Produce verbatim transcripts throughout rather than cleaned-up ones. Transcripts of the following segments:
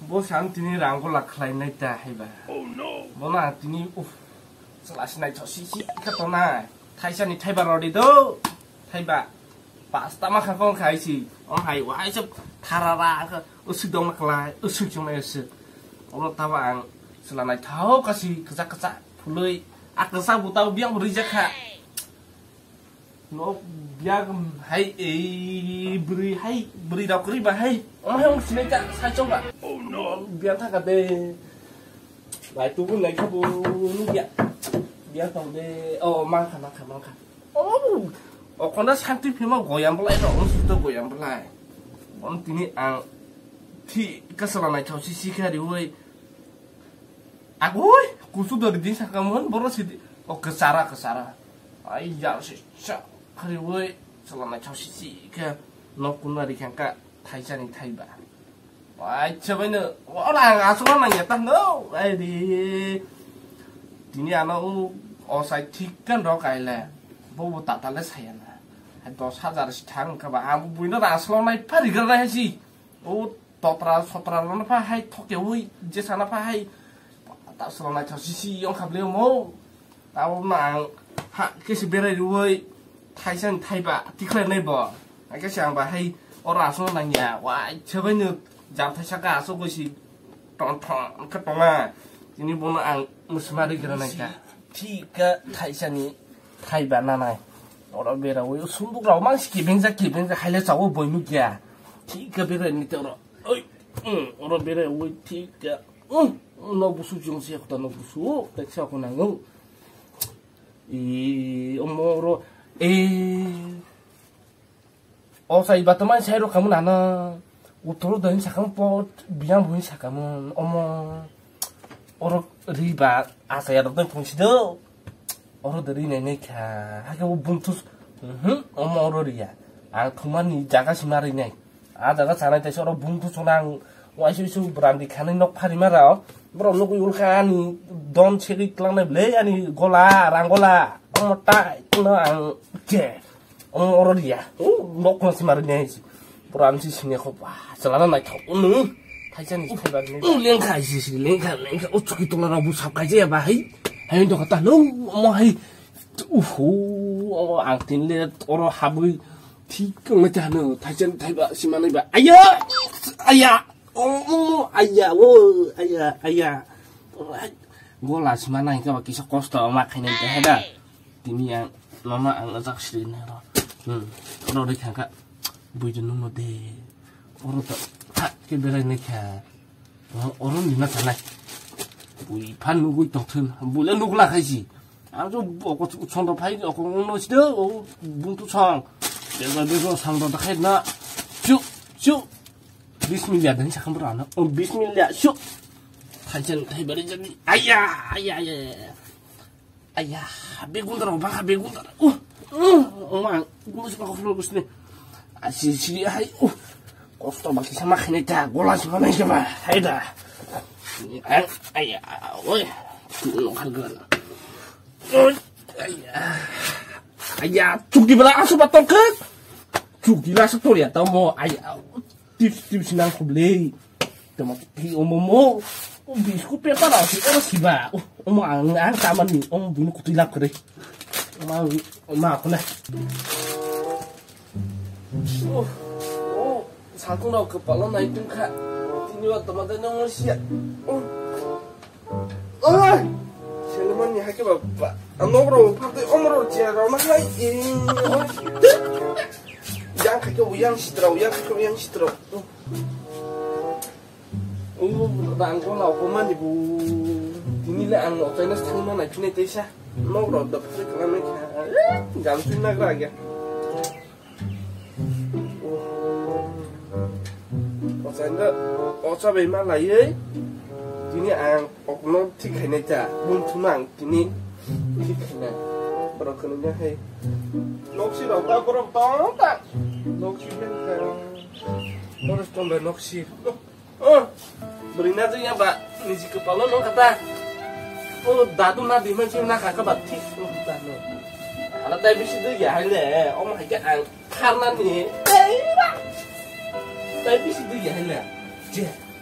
Bo sang tini rang gola khlai nai ta haiba. Bono ang tini, uff, chwla sinai tho si si kha tonai. Thaisa ni thaiba rodi do. Thaiba. Pasta ma kha kong khai si. Om hai wai se tharara kha usuk dong ma khlai, usuk chong nai usuk. Ono taba ang chwla nai thao kasi kachak kachak phului. Akasa buta biang rija kha. No, biak hai, ei, bwrwi hai, bwrwi rok kwrwi ba hai. Omo hai wng sinai ta, sai chong ba. Biak thaka de. Bai tubu nai kha bo, nugya. Biak tong de. Oh, mangkha, mangkha, mangkha. Oh, o konda santi phima goyam belai rok, wng sito goyam belai. Bon tini ang thi kasala nai thao si si kha riwi. Agoi, kusu dori din sakamun, boro sidi. O, kwchara, kwchara. Ai, ya, si, sa, khari woi, chwla nai chao si, si, khe, nok kunna ri khangka, thaisa ni thaiba. Ai, chabai no, ora, aswk nang ya, tang no, ai, di. Tini ano, o, o sai thik kan rok ai le. Bo, bo, tata le saya na. Hai, dos hajar si thang kha ba, ang buino ra aswk nai pha ri gra nai si. O, totra sotra rwna pha hai thokyawi, je sana pha hai. Ta solo naithok sisi yong kha bele omo. Tabo ma ang ha kesi berai rwi thaisa ni thaiba tikhlai nai bo. Hai kesi ang ba hai oro aswk nang ya. Wai, chabai no jam thaisa ka aswk gosi. Tong thong khe tonga. Tini bono ang musmari gra nai ka. Thik kha thaisa ni thaiba nanai. Oro berawi sunduk rok mang si kibeng jak kibeng jak hai le chawo boi nukya. Thik kha berai ni te oro. Oi, um, oro berai oi thik kha. Um, no busu jung si khota no busu. Tak sa ko nango. I omo oro e. O sai ba tamai sai ro kamu nana. Utoro doi sakam pot biang bui sakam omo. Oro ri ba asai ro doi phung si do. Oro de ri nai nai kha. Ha ke o bung thus. Mhm, omo oro ri ya. Ang thumani jaga sima ri nai. A jaga chanai taisa oro bung thus nang. Waisi waisi brandi khanai nok phari ma rao. Bro nugui ulka ani don segui klangnai ble ani gola, rang gola. Omo tai no ang je. Omo oro riya. O, nok no simari ne si. Pura amsi sini ko ba. Selana nai thok. Unu. Thaisa ni thaiba ni. O lengkha si si lengkha lengkha. O chuki tola rok bu sap kai je ba hai. Hai ndo kata no. Omo hai. Uhu. Omo ang tin le oro habui. Thik kong le ta no. Thaisa ni thaiba simani ba. Aya. Aya. Omo aya. O aya aya. Gola simana hingka ba kisa kosto ma khainai ta heda. Tini ang mama ang ajak sri na ro. Hmm. Oro ri khangka. Bui de nungno de. Oro to. Ha ke berai nai kha. Oro ni na tanai. Bui phan nugui tong thun. Bui le nugla khai si. Ang jo oko chondro phai oko no si de o bung tu chong. Bego bego sang do dakhai na. Chu chu. Bismillah dan sakam berana. O bismillah. Chu. Thaisen thai bari jadi. Aya aya aya. Aya, begun daro, bangkha begun daro. Uh, uh, oma, gulu sima koflo gusni. Asi si hai, uh. Kosto baki sama khene ta, gola sima nai sama. Hai da. Aya, oi. No khan gan. Aya. Aya, chukdi bala asu batok ke. Chukdi la sa toria tamo. Aya. Tips tips nang khublei. Tamo ki omo mo. O biscuit paper a si oro siba. O, omo ang ang tamani omo bini kutui lab kre. Omo omo akona. O, o, sakung rok kepala nai tungkha. Tini wa tama dai nang sia. O. Oi! Seleman ni hake ba ba. Ano bro, pate omro chia rona hai. Yang kake yang sitra, yang kake yang sitra. Oh, rang ko lau ko mani bu. Tini le ang no chai na thang ma nai phine teisa. No bro, da phre kala me kha. Jam tui na gra ge. Ochaino ocha bai ma laiwi tini ang okno thik khainai ta, bumthumno ang tini thik khainai. Borok khwnwi hai noksi rok ta borok tong ta noksi bai kha. Borok tong bai noksi. Oh, bwrwi na jeng ya ba, niji kwpalo nung kha ta. Oh, dadu na di man chim na kha kha ba thik nung kha ta no. Ala tai bisi dui ya hai le, omo hai khe ang kharna ni. Tai bisi dui ya hai le. Je.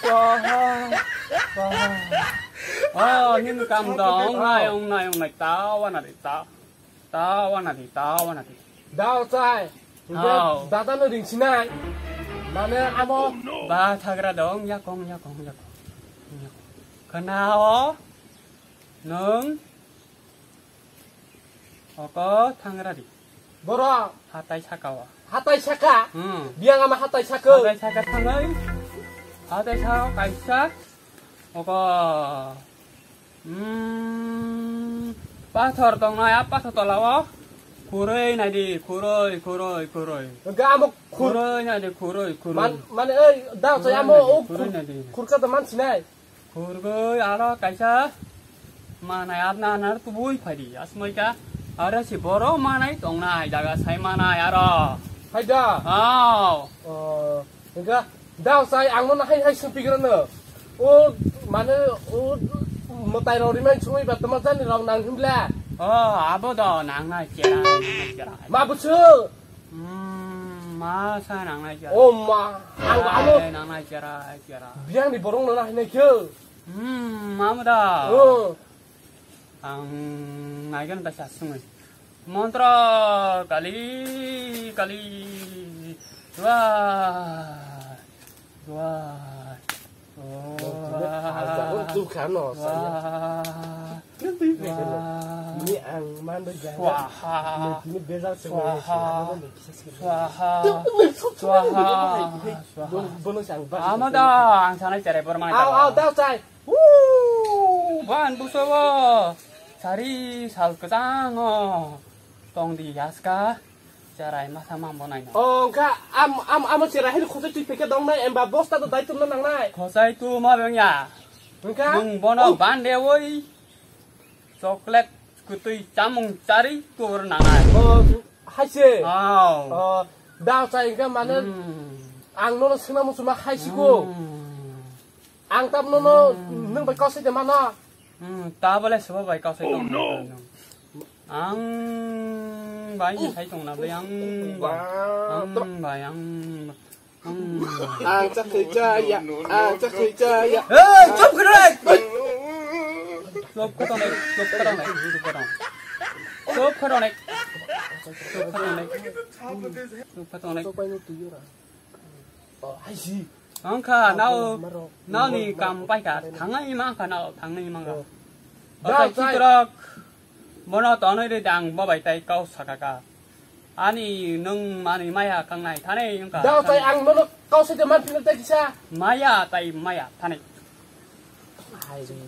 swaha, swaha. Oh, nini kam da, ong nai, ong nai, ong nai, ta wana di, ta, ta wana di, ta wana di. Dao chai. Hao. Dada no ring sinai. Mane amo. Ba thagra dong, yakong, yakong, yakong. Yakong. Kena o. Nung. Oko thangra di. Boro. Hatai saka o. Hatai saka? Hmm. Biang ama hatai saka. Hatai saka thangai. Hatai saka kaisa. Oko. Hmm. Pathor tongnai, a pathor tola o. Khurui nai di, khurui, khurui, khurui. Ga amo khur- Khurui nai di, khurui, khurui. Man, mane, ei, dao chai amo, o khurui nai di. Khurka to man sinai. Khurgui aro kaisa manai apna anar tubui phaidi asmai ka aro si boro manai tongnai jaga sai manai aro. Phaida. Aw. Oh, enka dao sai ang no hai hai sung pigra no. O mane o motai rok rimai sungui ba tama jani rok nang himla. Oh, abo do nang nai cherai, nang nai cherai. Ma busu. Hmm, ma sa nang nai cherai. Oh ma, ang amo. Cherai, nang nai cherai, cherai. Biang ni borong no nai nai kyo. Hmm, ma mo da. Oh. Ang nai gan ta sa sung. Mantra kali kali. Wah. Wah. Oh. Wah. Ini ang mando jaga. Swaha. Ini beza semua. Swaha. Swaha. Swaha. Bono sang ba. Ama da ang sana cere por mana. Au au da sai. Woo! Ban buso wo. Sari sal kwchang o. Tong di yaska. Cherai masa mang bo nai no. Oh, engka am, am, amo cherai hai khosai twi peke dong nai, emba bosta to dai tum nang nai. Khosai tu ma beng ya. Engka? Nung bono bande woi. Chocolate kutui chamung chari tur nang nai. Oh, hai se. Oh. Oh, da chai engka mane. Hmm. Ang no sena musuma hai siko. Hmm. Ang tab no no nung bai kosai de mano. Hmm, ta bole sabo bai kosai tong. Ang bai ni sai tong na bai ang bai. Ang bai ang. Ang chak khai cha ya. Ang chak khai cha ya. Hey, chop kare. Chop kare, chop kare, chop kare. Chop kare. Chop kare. Chop kare. Chop kare. Oh, hai si. Ang kha nao, nao ni kam pai kha, thangnai ma kha nao, thangnai ma kha. Oh. Otai chitrok, bono tonoi re dang, bo bai tai kau saka ka. Ani nung mani maya kangnai, thane yung kha. Dao tai ang nono kau sai de man pinal tai kisa. Maya tai maya, thane. Hai re.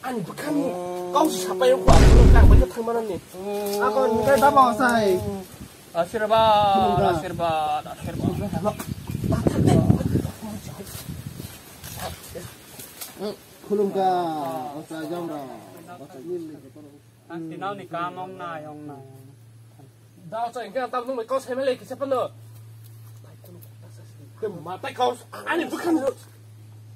Ani bwkhani kau sapai ko ang kang bai thang mana ni. Ako ni kai baba sai. Ashirbad, ashirbad, ashirbad. Khulumkha, osa jongra. Ang tinau ni kam ong nai, ong nai. Dao chai engke ang tabuk nung bai kau sai ma le kisa pano. Te matai kau ani bwkhani.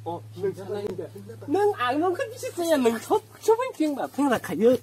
Oh, nung sana engke. Nung ang nung kha kisa saya nung thot chubang king ba thang ra khayo.